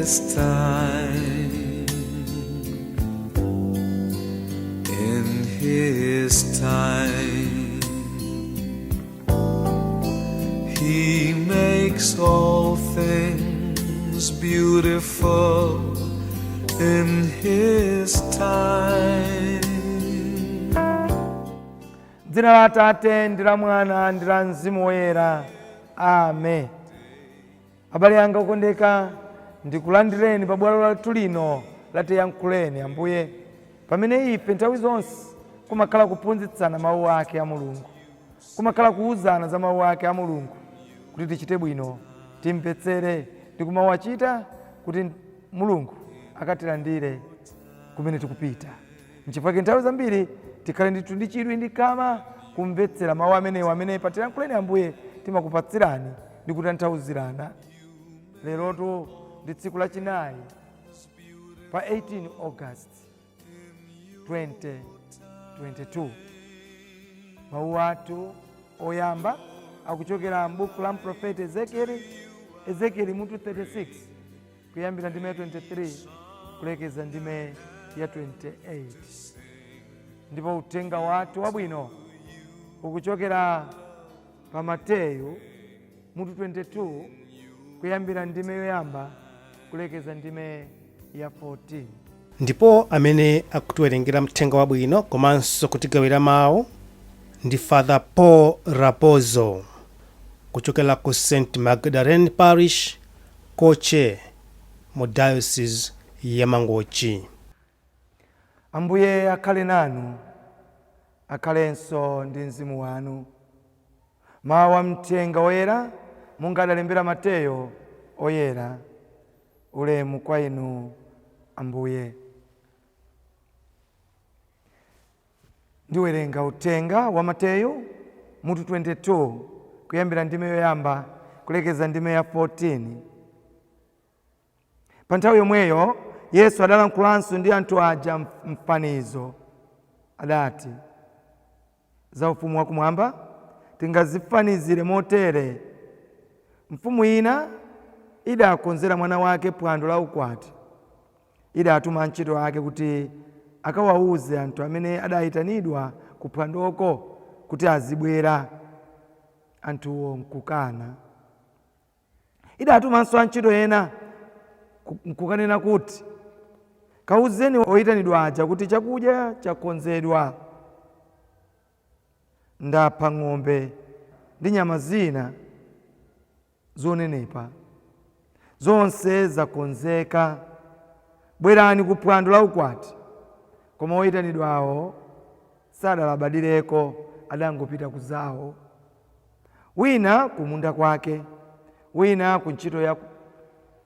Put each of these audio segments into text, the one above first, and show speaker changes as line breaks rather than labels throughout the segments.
His time. In His time. He makes all things beautiful in His time.
Dzina la Atate ndi la Mwana ndi la Mzimu Woyera, amen. Abale anga okondeka, ndikulandireni pa bwalo lathu lino la Tiyankhuleni Ambuye, pamene ife nthawi zonse kumakhala kuphunzitsana mawu ake a Mulungu, kumakhala kuwuzana za mawu ake a Mulungu kuti tichite bwino, timvetsere ndi kumawachita kuti Mulungu akatilandire kumene tikupita. Nchifukwa nthawi zambiri tikhale ndithu ndi chidwi ndi khama kumvetsera mawu amenewo amene pa Tiyankhuleni Ambuye timakupatsirani ndi kutanthauzirana. Lerotu ndi tsiku lachinayi pa 18 August 2022. Mawu athu oyamba akuchokera m'buku la mprofeti Ezekieli, Ezekieli mutu 36, kuyambira ndime ya 23 kulekeza ndime ya 28. Ndipo uthenga wathu wabwino ukuchokera pa Mateyu mutu 22, kuyambira ndime yoyamba kulekeza ndime ya 14.
Ndipo amene akutiwerengera mthenga wabwino komanso kutigawira mawu ndi Father Paul Rapozo kuchokera ku St Magdalene Parish, Koche, mu Diocese ya Mangochi.
Ambuye akhale nanu. Akhalenso ndi mzimu wanu. Mawu a mthenga woyera monga adalembera Mateyo oyera. Ulemu kwa inu, Ambuye. Ndiwerenga uthenga wa Mateyu mutu 22, kuyambira ndime yoyamba kulekeza ndime ya 14. Pa nthawi yomweyo Yesu adalankhulanso ndi anthu aja m'fanizo. Adati, Za ufumu wakumwamba tingazifanizire motere: Mfumu ina idakonzera mwana wake phwando laukwati. Idatuma antchito ake kuti akawauze anthu amene adaitanidwa kuphwandoko kuti azibwera. Anthuwo nkukana. Idatumanso antchito ena nkukanena kuti, Kauzeni oitanidwa aja kuti chakudya chakonzedwa. Ndapha ng'ombe ndi nyama zina zonenepa. Zonse zakonzeka. Bwerani ku phwando laukwati. Koma oitanidwawo sadalabadireko, adangopita kuzawo. Wina kumunda kwake, wina ku ntchito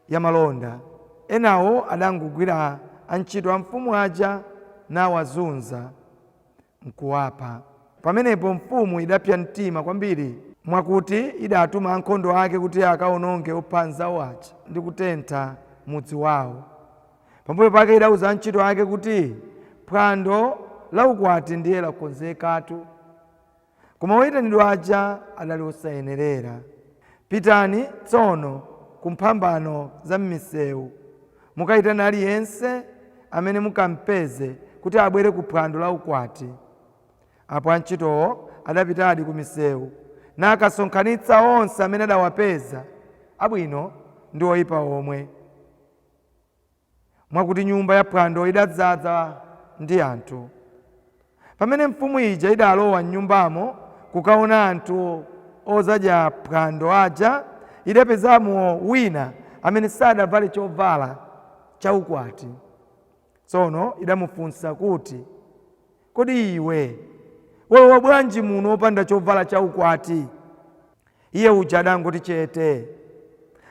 ya malonda. Enawo adangogwira antchito a mfumu aja nawazunza nkuwapha. Pamenepo mfumu idapsa mtima kwambiri, mwakuti idatuma ankhondo ake kuti akaononge opha anzao aja ndi kutentha mudzi wao. Pambuyo pake idauza antchito ake kuti, Phwando laukwati ndiye lakonzekatu, koma oitanidwa aja adali osayenerera. Pitani tsono ku mphambano za m'miseu, mukaitane aliyense amene mukampeze kuti abwere ku phwando laukwati. Apo antchitowo adapitadi ku miseu, nakasonkhanitsa onse amene adawapeza, abwino ndi oipa omwe, mwakuti nyumba ya phwando idadzaza ndi anthu. Pamene mfumu ija idalowa m'nyumbamo kukaona anthu odzadya phwando aja, idapezamo wina amene sadavale chovala chaukwati. Tsono idamufunsa kuti, Kodi iwe walowa bwanji muno wopanda chovala chaukwati? Iye uja adangoti chete.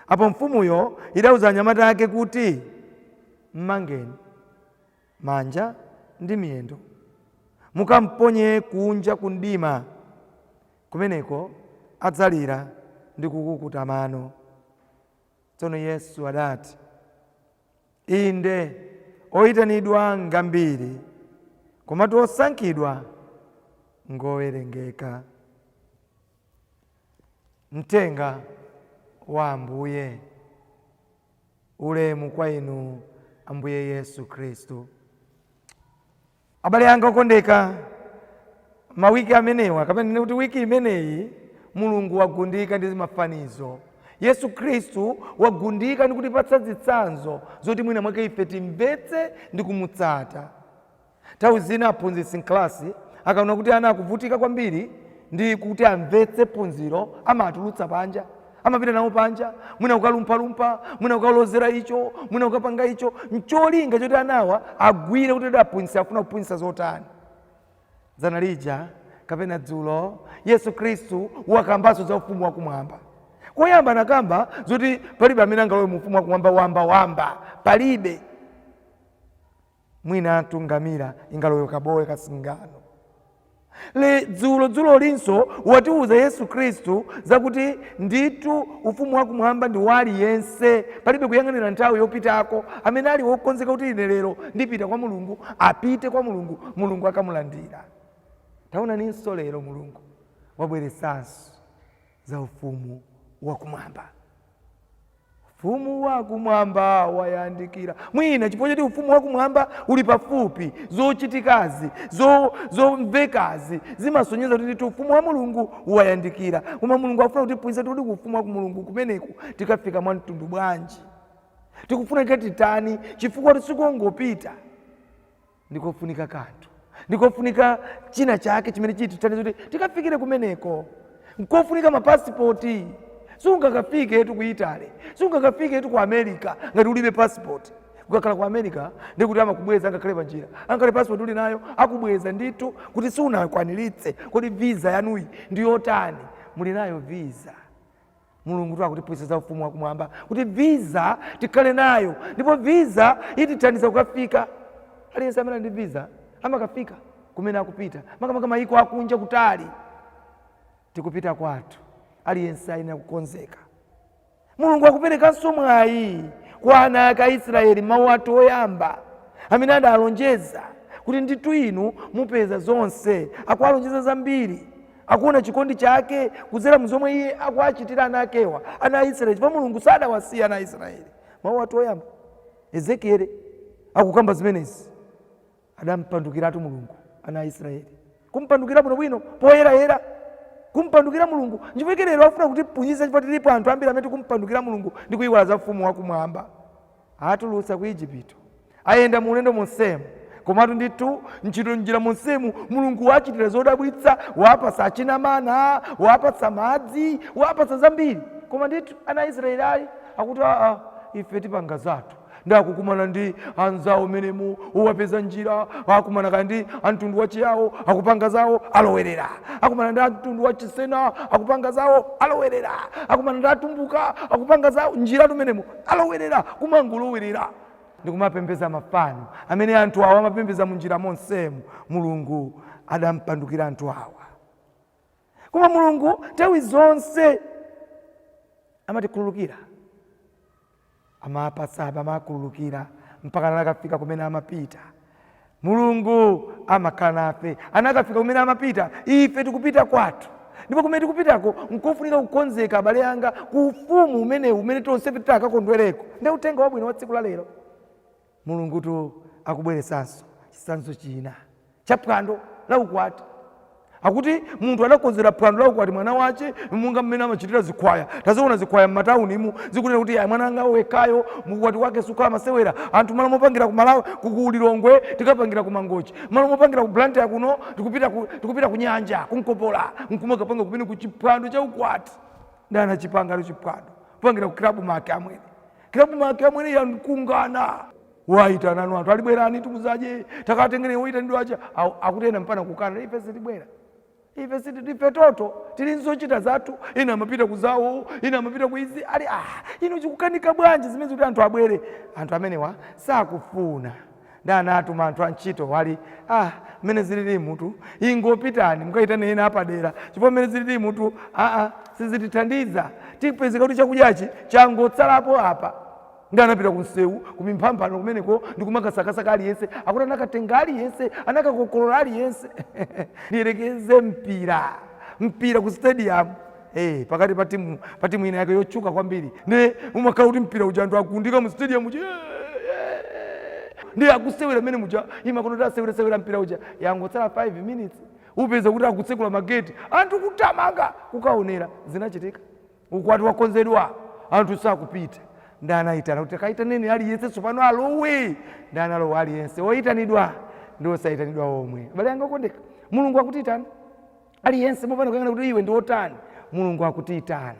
Apo mfumuyo idauza anyamata ake kuti, Mmangeni manja ndi miyendo, mukamponye kunja ku mdima. Kumeneko adzalira ndi kukukuta mano. Tsono Yesu adati, Inde, oitanidwa ngambiri, komatu osankhidwa ngowerengeka. Mthenga wa Ambuye. Ulemu kwa inu, Ambuye Yesu Khristu. Abale anga okondeka, mawiki amenewa, kapena ndinene kuti wiki imeneyi, Mulungu wagundika ndi mafanizo. Yesu Khristu wagundika ndi kutipatsa zitsanzo zoti mwina mwake ife timvetse ndi kumutsata. Nthawi zina aphunzitsi mkalasi akaona kuti ana akuvutika kwambiri ndi kuti amvetse phunziro, amatulutsa panja, amapita nawo panja, mwina kukalumphalumpha, mwina kukalozera icho, mwina kukapanga icho, ncholinga choti anawa agwire kuti aphunzitsi afuna kuphunzitsa zotani. Dzana lija kapena dzulo, Yesu Khristu wakambanso za ufumu wakumwamba. Koyamba anakamba zoti palibe amene angalowe mu ufumu wakumwamba wamba wamba, palibe. Mwina ngamira ingalowe kabowe kasingano. Le dzulo dzulolinso watiuza Yesu Khristu zakuti ndithu ufumu wakumwamba ndi wa aliyense, palibe kuyang'anira nthawi yopitako. Amene ali wokonzeka kuti ine lero ndipita kwa Mulungu, apite kwa Mulungu, Mulungu akamulandira. Taonaninso lero Mulungu wabweretsanso za ufumu wakumwamba. Ufumu wakumwamba wayandikira. Mwina chifukwa choti ufumu wakumwamba uli pafupi, zochitikazi, zomvekazi zimasonyeza kuti ndithu ufumu wa Mulungu wayandikira. Koma Mulungu afuna kutiphunzitsa kuti ku ufumu wa Mulungu kumeneku tikafika mwa mtundu bwanji, tikufunika titani, chifukwa tisikongopita, ndikofunika kanthu, ndikofunika china chake chimene chitithandize kuti tikafikire kumeneko. Nkofunika mapasipoti. Sungakafike tu ku Italy, sungakafike tu ku America ngati ulibe pasipoti. Ukakhala ku America ndikuti amakubweza, angakhale panjira, angakhale pasipoti uli nayo akubweza ndithu kuti siunakwaniritse. Kodi visa yanuyi ndi yotani? Muli nayo visa? Mulungu tu akutiphunzitsa za ufumu wakumwamba kuti visa tikhale nayo, ndipo visa itithandiza kukafika. Aliyense amene ali ndi visa amakafika kumene akupita, makamaka mayiko akunja kutali. Tikupita kwathu, aliyense ayenera kukonzeka. Mulungu akuperekanso mwayi kwa ana ake Aisraeli, mawu athu oyamba amene adalonjeza kuti ndithu inu mupeza zonse. Akuwalonjeza zambiri, akuona chikondi chake kudzera mu zomwe iye akuachitira ana akewa, ana a Israeli, chifukwa Mulungu sadawasiya ana a Israeli. Mawu athu oyamba, Ezekieli akukamba zimenezi. Adampandukiratu Mulungu ana a Israeli, kumpandukira bwinobwino poyerayera, kumpandukira Mulungu. Nchifukwa lero afuna kutiphunzitsa, chifukwa tilipo anthu ambiri amene tikumpandukira Mulungu ndi kuyiwala za ufumu wakumwamba. Atulutsa ku Igupto, ayenda mu ulendo monsemu, komatu ndithu ntchito njira monsemu Mulungu wachitira zodabwitsa, wapatsa achina mana, wapatsa madzi, wapatsa zambiri. Koma ndithu ana a Israeli ali akuti aa, ife tipanga zathu. Ndakukumana ndi anzawo menemu, uwapeza njira, akumana kaya ndi amtundu wachiyawo akupanga zawo, alowerera. Akumana ndi amtundu wachisena akupanga zawo, alowerera. Akumana ndi atumbuka akupanga zawo, njira tumenemu alowerera, kumangolowerera ndikumapembeza mafano amene anthu awa amapembeza munjira monsemu. Mulungu adampandukira anthu awa, koma Mulungu nthawi zonse amatikhululukira, amapatsa, amakhululukira mpaka anakafika kumene amapita. Mulungu amakhala nafe, anakafika kumene amapita, ife tikupita kwathu. Ndipo kumene tikupitako nkofunika kukonzeka, abale anga, ku ufumu umenewu umene tonsefe titakakondwereko. Ndi uthenga wabwino wa tsiku la lero. Mulungutu akubweretsanso chitsanzo china cha phwando la ukwati. Akuti munthu adakonzera phwando la ukwati mwana wace, monga mmene amachitira zikhwaya. Taziona zikhwaya m'mataunimu zikunena kuti ayi, mwana anga wekhayo ukwati wake sukhala masewera. Anthu malo mopangira ku Malawi, ku Lilongwe, tikapangira ku Mangochi, malo mopangira ku Blantyre kuno, tikupita ku nyanja kunkopola nkumakapanga kumene ku chiphwando cha ukwati. Ndi anachipanga chiphwando kupangira ku Club Mark amwene, Club Mark amwene yankungana waitananu anthu alibwerani tikuzaje takatengere woyitanidwa aja. Akuti ena mpana kukana, ife sitibwera, ife siti, ife toto tili nzochita zathu. Ina amapita kuzawo, ina amapita ku izi. Ali ah, ino chikukanika bwanji zimene kuti anthu abwere? Anthu amenewa sakufuna. Ndi anatuma anthu antchito wali, ah, mmene zilili mutu, ingopitani mukayitane ena apadera, chifukwa mmene zilili mutu aa sizitithandiza, tipezeka kuti chakudyachi changotsalapo apa. Ndi anapita kunsewu kumimphambano kumeneko ndikumakasakasaka aliyense. Akuti anakatenga aliyense, anakakokolola aliyense. Ndiyerekeze mpira, mpira ku stadium. Pakati pa timu ina yake yotchuka kwambiri, ne umakhala kuti mpira uja anthu akundika mu stadium uja, ndi akusewera mmene muja, imakonoti asewerasewera mpira uja, yangotsala 5 minutes, upeza kuti akutsekula mageti, anthu kutamanga kukaonera. Zinachitika, ukwati wakonzedwa, anthu sakupita. Ndi anayitana kuti kaitaneni aliyense tsopano alowe. Ndi analowa aliyense, oyitanidwa ndi osayitanidwa omwe. Abale anga okondeka, Mulungu akutiyitana aliyense mopanda kuyang'ana kuti iwe ndi wotani. Mulungu akutiyitana,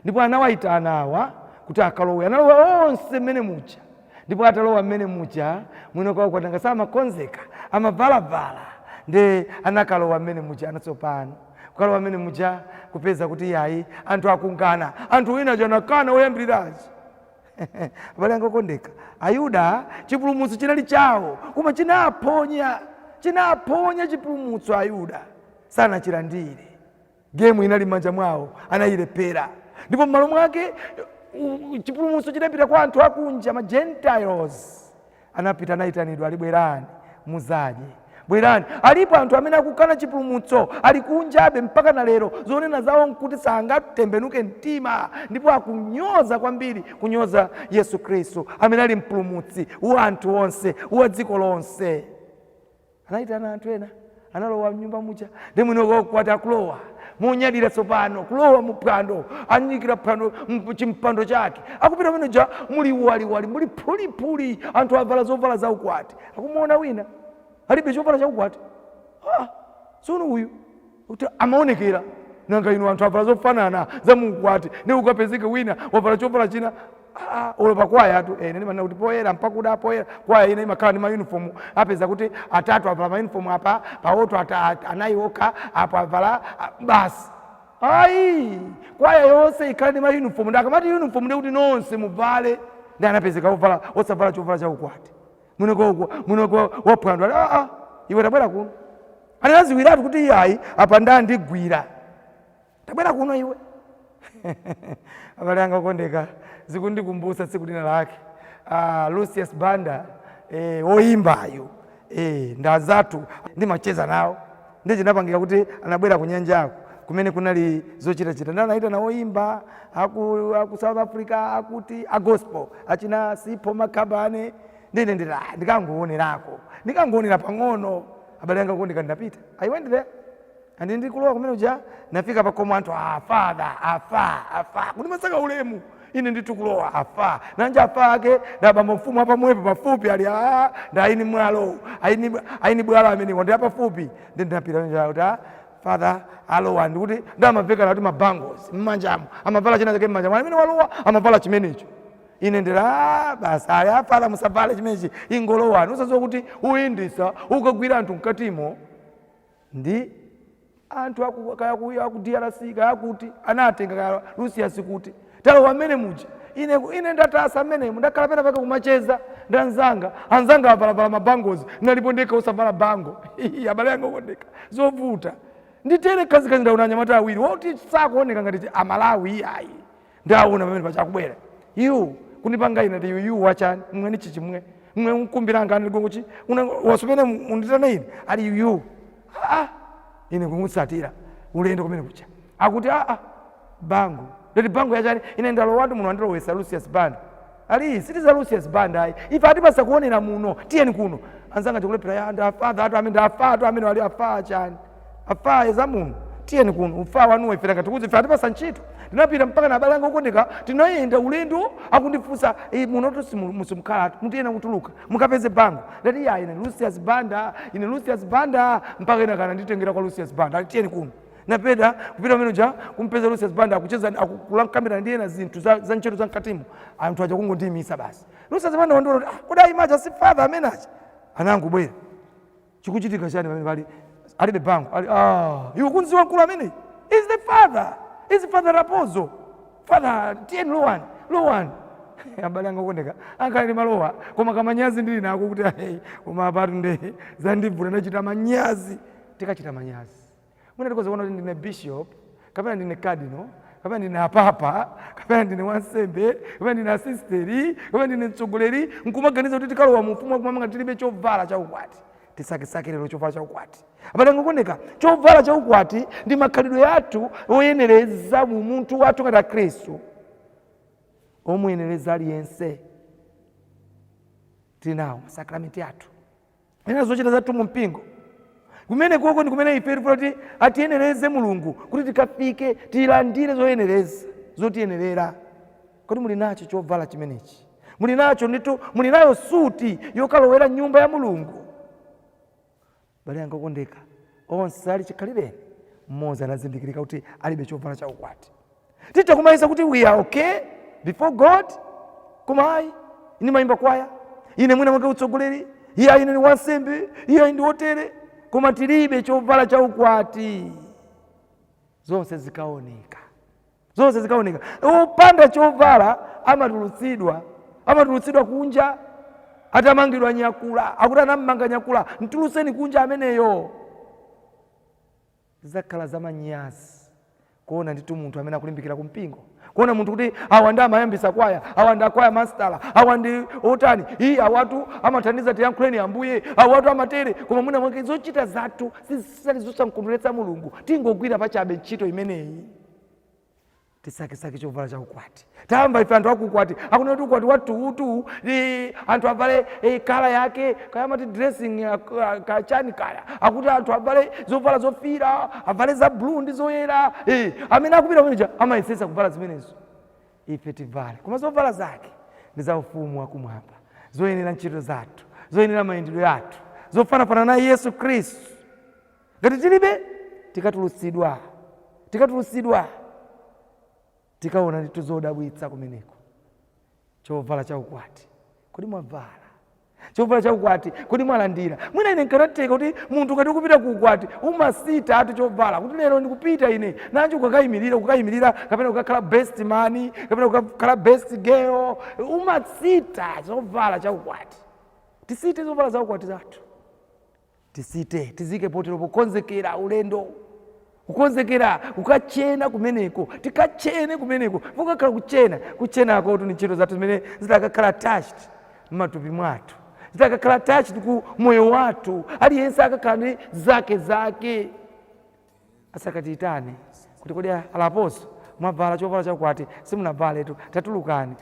ndipo anawayitana awa kuti akalowe. Analowa onse mmene muja, ndipo atalowa mmene muja, mwino kwawo kwatanga samakonzeka, amavalavala, ndi anakalowa mmene muja. Anatsopano kukalowa mmene muja, kupeza kuti yayi, anthu akungana, anthu wina chanakana woyambirirachi. Abale anga okondeka, Ayuda chipulumutso chinali chawo, koma chinaphonya, chinaphonya chipulumutso. Ayuda sanachilandire. Game inali m'manja mwawo, anayilephera, ndipo m'malo mwake chipulumutso chidapita kwa anthu akunja, ma Gentiles anapita, anayitanidwa, ali bwerani muzadye, bwerani. Alipo anthu amene akukana chipulumutso, ali kunjabe mpaka na lero. Zonena zawo nkuti sangatembenuke mtima, ndipo akunyoza kwambiri, kunyoza Yesu Khristu amene ali mpulumutsi wa anthu onse, wa dziko lonse. Anayitana anthu ena, analowa mnyumba muja, ndi mwino kwati akulowa monyadira tsopano, kulowa mu phwando, anyikira phwando chimpando chake, akupita pamene ja muli waliwali, muli phulipuli, anthu avala zovala zaukwati. Akumuona wina alibe chovala chaukwati. Ah, tsono uyu kuti amaonekera nanga inu anthu avala zofanana za muukwati, ndi ukapezeke wina wavala chovala china. Ah, olo pakwaya tu ine ndimanena kuti poyera mpakuda poyera. Kwaya ina imakhala ndi mayunifomu, apeza kuti atatu avala mayunifomu apa, pawoto anayi okha apo avala, ah, basi. Ayi, kwaya yonse ikhale ndi mayunifomu. Ndi akamati uniform ndi kuti nonse muvale. Ndi anapezeka ovala osavala chovala chaukwati. Munoko waphwando ali, ah, ah, iwe tabwera kuno. Anaziwiratu kuti iyayi, apa ndandigwira, tabwera kuno iwe. Abale anga okondeka, zikundikumbusa tsiku lina lake Lucius Banda, woyimbayo, ndazathu ndimacheza nawo, ndi chinapangika kuti anabwera ku nyanjako kumene kunali zochitachita, ndi anayitana woyimba aku South Africa, akuti a gospel, achina Sipho Makhabane. Ndine nditi, "Ah, ndikangowonerako, ndikangoonera pang'ono." Abale anga okondeka, ndinapita, I went there, and ndikulowa kumene uja, nafika pakomo, anthu, "Ah, father, afa, afa," kuti masaka ulemu. Ine ndithu kulowa, afa nanja, afa ake ndabamba mfumu apamwepo pafupi ali, a ndaini mwalo aini, aini bwalo amenewa ndi apafupi. Ndi ndinapita nja kuti, "Ah, father," alowa, ndikuti ndamavekana kuti mabangles mmanjamo, amavala china chake mmanjamo. Amene walowa amavala chimenecho. Ine ndira, "Ah, basi." Ali, "Ah, father, musavale chimenechi, ingolowani." Usadziwa kuti uyindisa ukagwira anthu mkatimo ndi anthu kaya aku DRC, kaya kuti anatenga kaya Lucius, kuti talowa mmene muja. Ine ndatasa mmenemo, ndakhala pena pake kumacheza ndi anzanga. Anzanga avalavala mabangles, nalipo ndekha osavala bangle. Abale anga okondeka, zovuta nditere khazikhazi. Ndaona anyamata awiri woti sakuoneka ngati Amalawi ayi, ndaona pamene pachakubwera iwo kundipanga ine ndi yuyu wachani mwe ni chichi mwe mwe mkumbiranga ani gongochi wasopene unditana ine ali yuyu. Ah, ine kumutsatira ulendo kumene kucha, akuti, "Aa, bangle." Ndati, "Bangle yachani? Ine ndalowatu muno, andilowesa Lucius Banda." Ali, "Sitiza Lucius Banda ayi, ife atipasa kuonera muno, tiyeni kuno." Anzanga tikulephera ya ndafather atu amene ndafa atu amene wali afa chani, afa za muno, tiyeni kuno, ufa wanuwo ife tangati ife atipasa ntchito. Tinapita mpaka na abale anga okondeka, tinayenda ulendo, akundifunsa, "Munotu simukhalatu, mutiyena kutuluka mukapeze bangle." Ndati, "Ya, ine Lucius Banda, ine Lucius Banda." Mpaka ina kana nditengera kwa Lucius Banda, ali, "Tiyeni kuno." Napeda kupita pamene ja kumpeza Lucius Banda akucheza, akulankambira ndi ena zinthu za ntchito za mkatimo. Anthu aja kungondiyimisa basi. Lucius Banda wandiona kuti, "Ah, kodi ayimacha si father amene acha?" Anangobwera, "Chikuchitika chani pamene pali alibe bangle?" Ali, "Ah, iwe kunziwa mkulu amene is the father, is Father Rapozo. Father, tiyeni, lowani, lowani." Abale anga okondeka, ankhale malowa, koma kamanyazi ndili nako kuti, "Hey, koma apatu nde zandivula, ndachita manyazi." Tikachita manyazi mwina tikoza kuona kuti ndine bishop, kapena ndine cardinal, kapena ndine apapa, kapena ndine wansembe, kapena ndine asisteri, kapena ndine mtsogoleri, nkumaganiza kuti tikalowa mu ufumu wakumwamba tilibe chovala chaukwati. Tisakesake lero chovala chaukwati. Abale okondeka, chovala chaukwati ndi makhalidwe athu oyenereza mu munthu wathu ngati Akhristu, omuyenereza aliyense. Tili nawo masakramenti athu ena, zochita zathu mu mpingo kumene koko ndi kumene ife tifuna kuti atiyenereze Mulungu, kuti tikafike tilandire zoyenereza zotiyenerera. Kodi muli nacho chovala chimenechi? Muli nacho ndithu? Muli nayo suti yokalowera nyumba ya Mulungu? Bale anga okondeka, onse ali chikhalireni, mmodzi anazindikirika kuti alibe chovala chaukwati. Titha kumayesa kuti we are okay before God, koma ayi, ine mayimba kwaya, ine mwina mwake utsogoleri, iye ine ni wansembe, iye ndi wotere, koma tilibe chovala chaukwati. Zonse zikaoneka, zonse zikaoneka. Opanda chovala amatulutsidwa, amatulutsidwa kunja atamangidwa nyakula. Akuti anammanga nyakula, mtuluseni kunja ameneyo. Zidzakhala zamanyazi kuona ndithu munthu amene akulimbikira kumpingo, kuona munthu kuti awa ndi amayambisa kwaya, awa ndi akwaya mastala, awa ndi otani, iyi awatu amathandiza Tiyankhuleni Ambuye, awatu amatere, koma mwina mwake zochita zathu sizisali zosamkondweretsa Mulungu. Tingogwira pachabe ntchito imeneyi. Tisakesake chovala chaukwati. Tamva ife anthu akukwati akunena kuti ukwati wathuutu anthu avale colour yake, kaya amati dressing kachani, kaya akuti anthu avale zovala zofira, avale za blue ndi zoyera. Amene akupita kumeneja amayesesa kuvala zimenezo. Ife tivale, koma zovala zake ndi za ufumu wakumwamba, zoyenera ntchito zathu, zoyenera mayendedwe athu, zofanafana na Yesu Khristu. Ngati tilibe, tikatulutsidwa, tikatulutsidwa, tikaona ndithu zodabwitsa kumeneko. Chovala chaukwati, kodi mwavala chovala chaukwati? Kodi mwalandira? Mwina ine nkanatheka kuti munthu ngati ukupita ku ukwati umasita atu chovala, kuti lero ndikupita ine nanji ukakayimirira, kukayimirira kapena kukakhala best man kapena kukakhala best girl, umasita chovala chaukwati. Tisite zovala zaukwati zathu, tisite, tizike potero pokonzekera ulendo, kukonzekera kukachena kumeneko. Tikachene kumeneko, kukakhala kuchena. Kuchenako tu ni ntchito zathu zimene zitakakhala attached m'matupi mwathu, zitakakhala attached ku moyo wathu. Aliyense akakhala ndi zake zake. Asakatiyitane kuti, "Kodi alaposo mwavala chovala chakwati?" "Simunavaletu, tatulukani."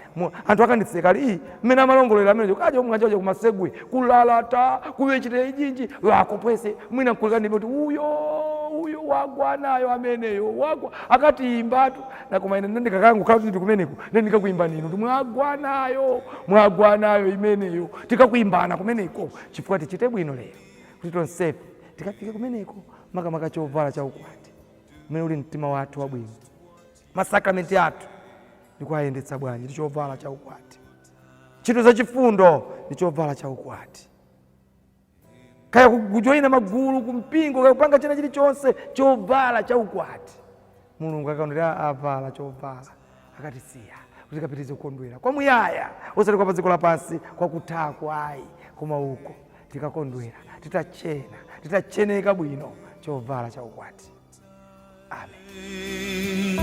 Anthu akanditseka ali ii mmene amalongolera amene kaja omwe kumasegwe kulalata kuwechita ijinji wakopwese mwina nkulikanibe kuti uyo uyo wagwa nayo ameneyo wagwa akatiimbatu nakoma ine ndikakangu khala kuti ndi kumeneko ne ndikakuimba ninu kuti mwagwa nayo, mwagwa nayo imeneyo. Tikakuimbana kumeneko chifukwa tichite bwino lero kuti tonsefe tikafike kumeneko. Makamaka chovala chaukwati umene uli mtima wathu wabwino, masakramenti athu ndikuayendetsa bwanji ndi chovala chaukwati, ntchito zachifundo ndi chovala chaukwati, kaya kujoyina magulu kumpingo, kaya kupanga china chilichonse, chovala chaukwati. Mulungu akaonera avala chovala, akatisiya kuti tikapitirize kukondwera kwamuyaya, osati kwa pa dziko lapansi kwakuthako ayi, koma uko tikakondwera titachena, titacheneka bwino, chovala chaukwati. Amen.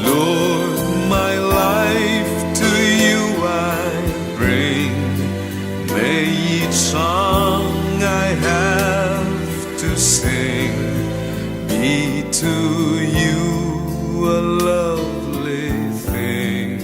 Lord, my life to you I bring. May each song I have to sing be to you a lovely thing.